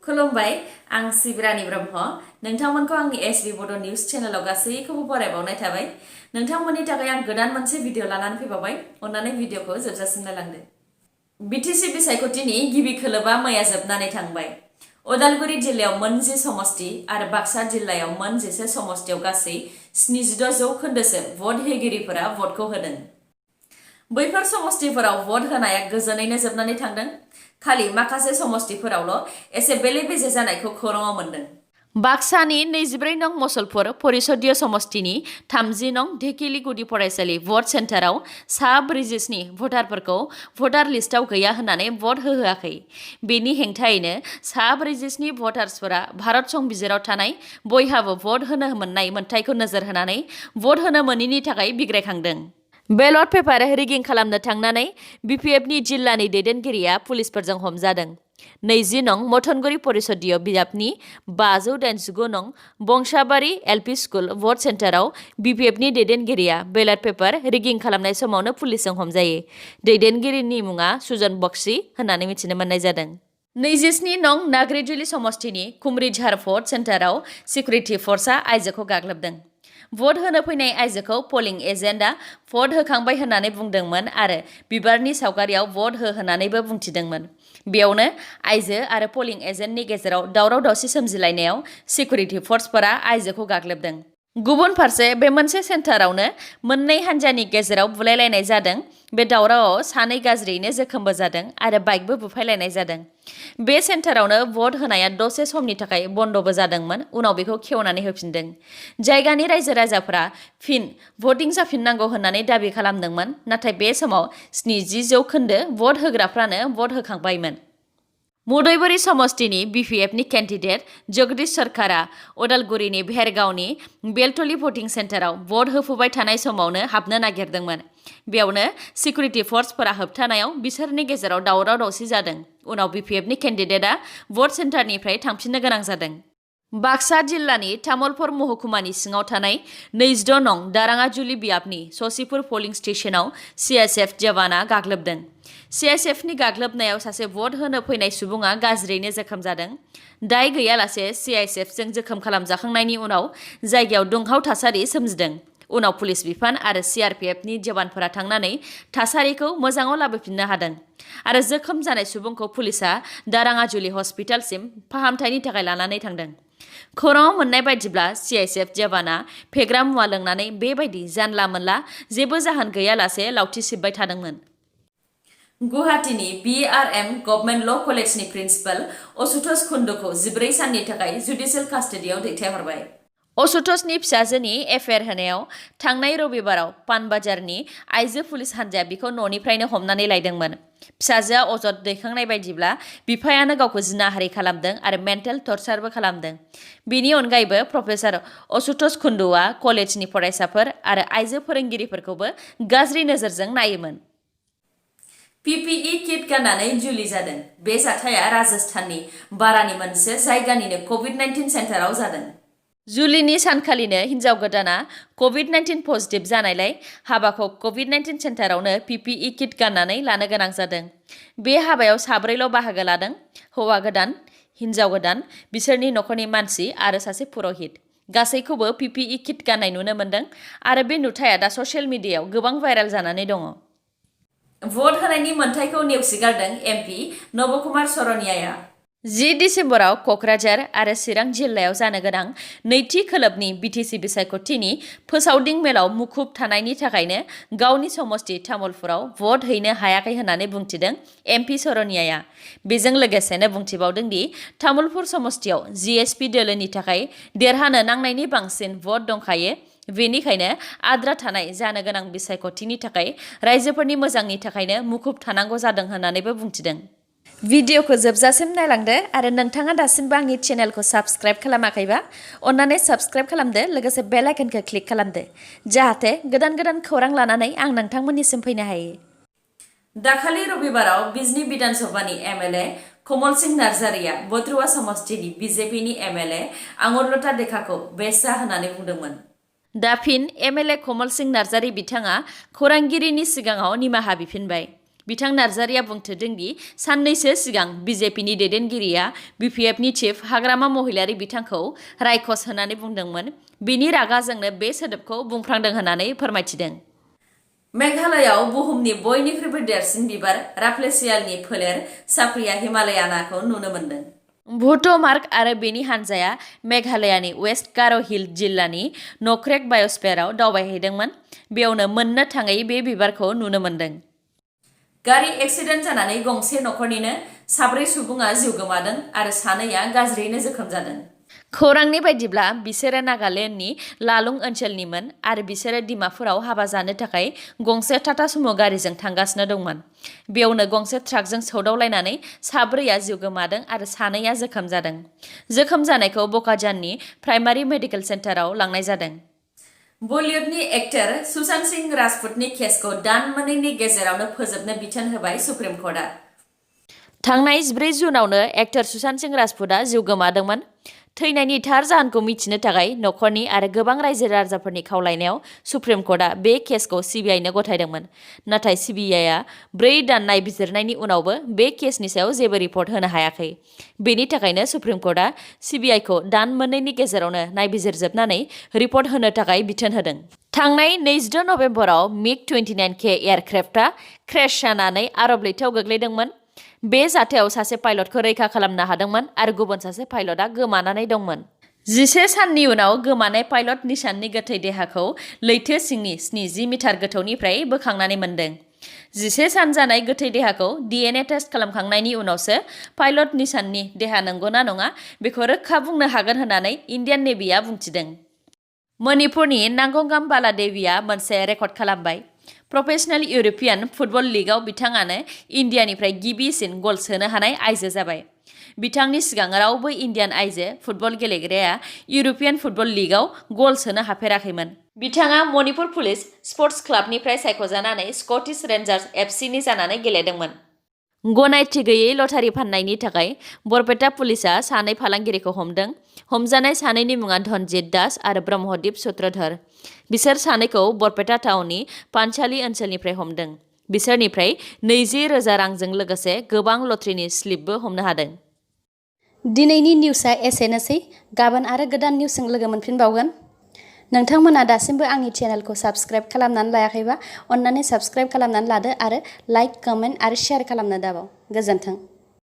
खुलुमबाय आं सिब्रानि ब्रह्म नोंथांमोनखौ आंनि एसबी बड निउज चेनेलाव गासैखौबो बरायबावनाय थाबाय नोंथांमोननि थाखाय आं गोदान मोनसे भिडिअ लानानै फैबावबाय अन्नानै भिडिअखौ जोबजासिम नायलांदो बीटीसी बिसायख'थिनि गिबि खोलोबा मैया जोबनानै थांबाय उदालगुरि जिल्लायाव मोन 10 समष्टि आरो बाक्सा जिल्लायाव मोन 11 समष्टियाव गासै 76 जौखोन्दोसो भट होगिरिफोरा भटखौ होदों बैफोर समष्टिफोराव भट होनाया गोजोनैनो जोबनानै थांदों खालि माखासे समष्टिफोरावल' एसे बेले-बेजे जानायखौ खौराङाव मोनदों बाक्सानि 24 नं मसलपुर परिषदीय समष्टिनि 30 नं ढेकिली गुदि फरायसालि भट सेन्टाराव सा 47 भटारफोरखौ भटार लिस्टआव गैया होननानै भट होहोआखै बेनि हेंथायैनो सा 47 भटार्सफोरा भारत संबिजिराव थानाय बयहाबो भट होनो मोननाय मोन्थायखौ नोजोर होनानै भट होनो मोनैनि थाखाय बिग्रायखांदों बेलट पेपार रिगिं खालामनो थांनानै बीपीएफनि जिल्लानि दैदेनगिरिया पुलिसफोरजों हमजादों 20 नं मथनगुरि परिषदीय बिजाबनि 589 नं बंसाबारि एलपि स्कुल भट सेन्टाराव बीपीएफनि दैदेनगिरिया बेलट पेपार रिगिं खालामनाय समावनो पुलिसजों हमजायो दैदेनगिरिनि मुङा सुजन बक्सि होननानै मिथिनो मोननाय जादों 27 नं नागरिजुलि समष्टिनि कुमरिझार भट सेन्टाराव सिकिउरिटि फर्सआ आइजोखौ गाग्लोबदों भट होनो फैनाय आइजोखौ पलिं एजेन्टआ भट होखांबाय होननानै बुंदोंमोन आरो बिबारनि सावगारियाव भट हो होननानैबो बुंथिदोंमोन बेयावनो आइजो आरो पलिं एजेन्टनि गेजेराव दावराव-दावसि सोमजिलायनायाव सिकिउरिटि फर्सफोरा आइजोखौ गाग्लोबदों गुबुन फारसे बे मोनसे सेन्टारावनो मोननै हान्जानि गेजेराव बुलायलायनाय जादों बे दावरावआव सानै गाज्रियैनो जोखोमबो जादों आरो बाइकबो बुफायलायनाय जादों बे सेन्टारावनो भट होनाया दसे समनि थाखाय बन्दबो जादोंमोन उनाव बेखौ खेवनानै होफिनदों जायगानि रायजो राजाफोरा फिन भटिं जाफिननांगौ होननानै दाबि खालामदोंमोन नाथाय बे समाव 70 जौखोन्दो भट होग्राफ्रानो भट होखांबायमोन मुदयबुरि समष्टिनि बीपीएफनि केन्डिडेट जगदीश सरकारा उदालगुरिनि भेरगावनि बेलटली भटिं सेन्टाराव भट होफुबाय थानाय समावनो हाबनो नागिरदोंमोन बेयावनो सिकिउरिटि फर्सफोरा होबथानायाव बिसोरनि गेजेराव दावराव-दावसि जादों उनाव बीपीएफनि केन्डिडेटआ भट सेन्टारनिफ्राय थांफिननो गोनां जादों बाक्सा जिल्लानि तामुलपुर महकुमानि सिङाव थानाय 26 नं दाराङाजुलि बियाबनि ससिपुर पोलिं स्टेशनाव सीआईएसएफ जवाना गाग्लोबदों सीआईएसएफनि गाग्लोबनायाव सासे भट होनो फैनाय सुबुङा गाज्रियैनो जोखोम जादों दाय गैयालासे सीआईएसएफजों जोखोम खालामजाखांनायनि उनाव जायगायाव दुंहाव थासारि सोमजिदों उनाव पुलिस बिफान आरो सीआरपीएफनि जवानफोरा थांनानै थासारिखौ मोजाङाव लाबोफिननो हादों आरो जोखोम जानाय सुबुंखौ पुलिसआ दाराङाजुलि हस्पिटालसिम फाहामथायनि थाखाय लानानै थांदों खौराङाव मोननाय बायदिब्ला सीआईएसएफ जवाना फेग्रा मुवा लोंनानै बेबायदि जानला मोनला जेबो जाहोन गैयालासे लावथि सिबबाय थादोंमोन गुवाहाटीनि BRM गभर्नमेन्ट ल कलेजनि प्रिन्सिपाल असुतोष कुंडुखौ 14 साननि थाखाय जुडिशियेल कास्टडियाव दैथायहरबाय असुतोषनि फिसाजोनि एफआईआर होनायाव थांनाय रबिबाराव पानबाजारनि आइजो पुलिस हान्जाया बिखौ न'निफ्रायनो हमनानै लायदोंमोन फिसाजोआ अजद दैखांनाय बायदिब्ला बिफायानो गावखौ जिनाहारि खालामदों आरो मेन्टेल टर्चारबो खालामदों बेनि अनगायैबो प्रफेसर असुतोष कुंडुआ कलेजनि फरायसाफोर आरो आइजो फोरोंगिरिफोरखौबो गाज्रि नोजोरजों नायोमोन PPE किट गाननानै जुलि जादों बे जाथाया राजस्थाननि बारानि मोनसे जायगानिनो COVID-19 सेन्टाराव जादों जुलिनि सानखालिनो हिन्जाव गोदाना COVID-19 पजिटिभ जानायलाय हाबाखौ COVID-19 सेन्टारावनो PPE किट गाननानै लानो गोनां जादों बे हाबायाव साब्रैल' बाहागो लादों हौवा गोदान हिन्जाव गोदान बिसोरनि नखरनि मानसि आरो सासे पुर'हित गासैखौबो PPE किट गाननाय नुनो मोनदों आरो बे नुथाया दा ससियेल मिडियायाव गोबां भाइरेल जानानै दङ भट होनायनि मोन्थायखौ नेवसिगारदों एमपि नबकुमार सरनियाया 10 डिसेम्बराव क'क्राझार आरो चिरां जिल्लायाव जानो गोनां नैथि खोलोबनि बीटीसी बिसायख'थिनि फोसावदिं मेलाव मुखुब थानायनि थाखायनो गावनि समष्टि तामुलपुराव भट हैनो हायाखै होननानै बुंथिदों एमपि सरनियाया बेजों लोगोसेनो बुंथिबावदों दि तामुलपुर समष्टियाव जीएसपी दोलोनि थाखाय देरहानो नांनायनि बांसिन भट दंखायो बेनिखायनो आद्रा थानाय जानो गोनां बिसायख'थिनि थाखाय रायजोफोरनि मोजांनि थाखायनो मुखुब थानांगौ जादों होननानैबो बुंथिदों भिडिअखौ जोबजासिम नायलांदो आरो नोंथाङा दासिमबो आंनि चेनेलखौ साबस्क्राइब खालामाखैबा अन्नानै साबस्क्राइब खालामदो लोगोसे बेल आइकनखौ क्लिक खालामदो जाहाथे गोदान गोदान खौरां लानानै आं नोंथांमोननिसिम फैनो हायो दाखालि रबिबाराव बिजनी विधानसभानि एमएलए कमल सिंह नार्जारिया बद्रुवा समष्टिनि बीजेपीनि एमएलए आंगुरलता देखाखौ बेस्रा होननानै बुंदोंमोन दा फिन एमएलए कमल सिंह नार्जारि बिथाङा खौरांगिरिनि सिगाङाव निमाहा बिफिनबाय बिथां नार्जारिया बुंथिदों दि साननैसो सिगां बिजेपिनि दैदेनगिरिया बिपिएफनि चिफ हाग्रामा महिलारि बिथांखौ रायखस होनानै बुंदोंमोन। बिनि रागा जोंनो बे सोदोबखौ बुंफ्रांदों होननानै फोरमायथिदों। मेघालयआव बुहुमनि बयनिख्रुइबो देरसिन बिबार राफ्लेसियालनि फोलेर साप्रिया हिमालयानाखौ नुनो मोन्दों। भुटमार्ग आरो बेनि हानजाया मेघालयानि वेस्ट गार' हिल जिल्लानि नखरेक बाय'स्फेयाराव दावबायहैदोंमोन। बेयावनो मोननो थाङै बे बिबारखौ नुनो मोन्दों। गारि एक्सिडेन्ट जानानै गंसे नखरनिनो 4 सुबुङा जिउ गोमादों आरो 2 गाज्रियैनो जोखोम जादों। खौरांनि बायदिब्ला बिसोरो नागालेन्डनि लालुं ओनसोलनिमोन आरो बिसोरो डिमापुराव हाबा जानो थाखाय गंसे टाटा सुमो गारिजों थांगासिनो दंमोन। बेयावनो गंसे ट्राकजों सौदावलायनानै 4 जिउ गोमादों आरो 2 जोखोम जादों। जोखोम जानायखौ बकाजाननि प्राइमारि मेडिकेल सेन्टाराव लांनाय जादों। बलिउडनि एक्टर सुशांत सिंह राजपुतनि केसखौ दान मोननैनि गेजेरावनो फोजोबनो बिथोन होबाय सुप्रिम कर्टआ। थांनाय 14 जुनावनो एक्टर सुशांत सिंह राजपुतआ जिउ गोमादोंमोन। थैनायनि थार जाहोनखौ मिथिनो थाखाय नखरनि आरो गोबां रायजो राजाफोरनि खावलायनायाव सुप्रिम कर्टआ बे केसखौ सिबिआइनो गथायदोंमोन। नाथाय सिबिआइआ 4 दान नायबिजिरनायनि उनावबो बे केसनि सायाव जेबो रिपर्ट होनो हायाखै। बेनि थाखायनो सुप्रिम कर्टआ सिबिआइखौ दान मोननैनि गेजेरावनो नायबिजिरजोबनानै रिपर्ट होनो थाखाय बिथोन होदों। थांनाय 22 नबेम्बराव मिग-29K एयारक्राफ्टआ क्रेश जानानै आरब लैथोआव गोग्लैदोंमोन। बे जाथायाव सासे पाइलटखौ रैखा खालामनो हादोंमोन आरो गुबुन सासे पाइलटआ गोमानानै दंमोन। 11 साननि उनाव गोमानाय पाइलट निशाननि गोथै देहाखौ लैथो सिंनि 70 मिटार गोथौनिफ्राय बोखांनानै मोन्दों। 11 सान जानाय गोथै देहाखौ DNA टेस्ट खालामखांनायनि उनावसो पाइलट निशाननि देहा नंगौना नङा बेखौ रोखा बुंनो हागोन होननानै इन्डियान नेभिआ बुंथिदों। मणिपुरनि नांगंगाम बालादेवीआ मोनसे रेकर्ड खालामबाय। प्रफेशनेल इउर'पियान फुटबल लीगआव बिथाङानो इन्डियानिफ्राय गिबिसिन गल सोनो हानाय आइजो जाबाय। बिथांनि सिगां रावबो इन्डियान आइजो फुटबल गेलेग्राया इउर'पियान फुटबल लीगआव गल सोनो हाफेराखैमोन। बिथाङा मणिपुर पुलिस स्पर्ट्स क्लाबनिफ्राय सायख'जानानै स्कटिश रेन्जार्स एफसीनि जानानै गेलेदोंमोन। गनायथि गैयै लटारि फाननायनि थाखाय बरपेटा पुलिसआ 2 फालांगिरिखौ हमदों। हमजानाय 2नि मुङा धनजित दास आरो ब्रह्मदीप सूत्रधर। बिसोर 2खौ बरपेटा टाउननि पानसाली ओनसोलनिफ्राय हमदों। बिसोरनिफ्राय 20,000 रांजों लोगोसे गोबां लटारिनि स्लिपबो हमनो हादों। दिनैनि निउसआ एसेनोसै। गाबोन आरो गोदान निउसजों लोगो मोनफिनबावगोन। नोंथांमोना दासिमबो आंनि चेनेलखौ साबस्क्राइब खालामनानै लायाखैबा अन्नानै साबस्क्राइब खालामनानै लादो आरो लाइक, कमेन्ट आरो शेयार खालामनो दाबाव। गोजोन्थों।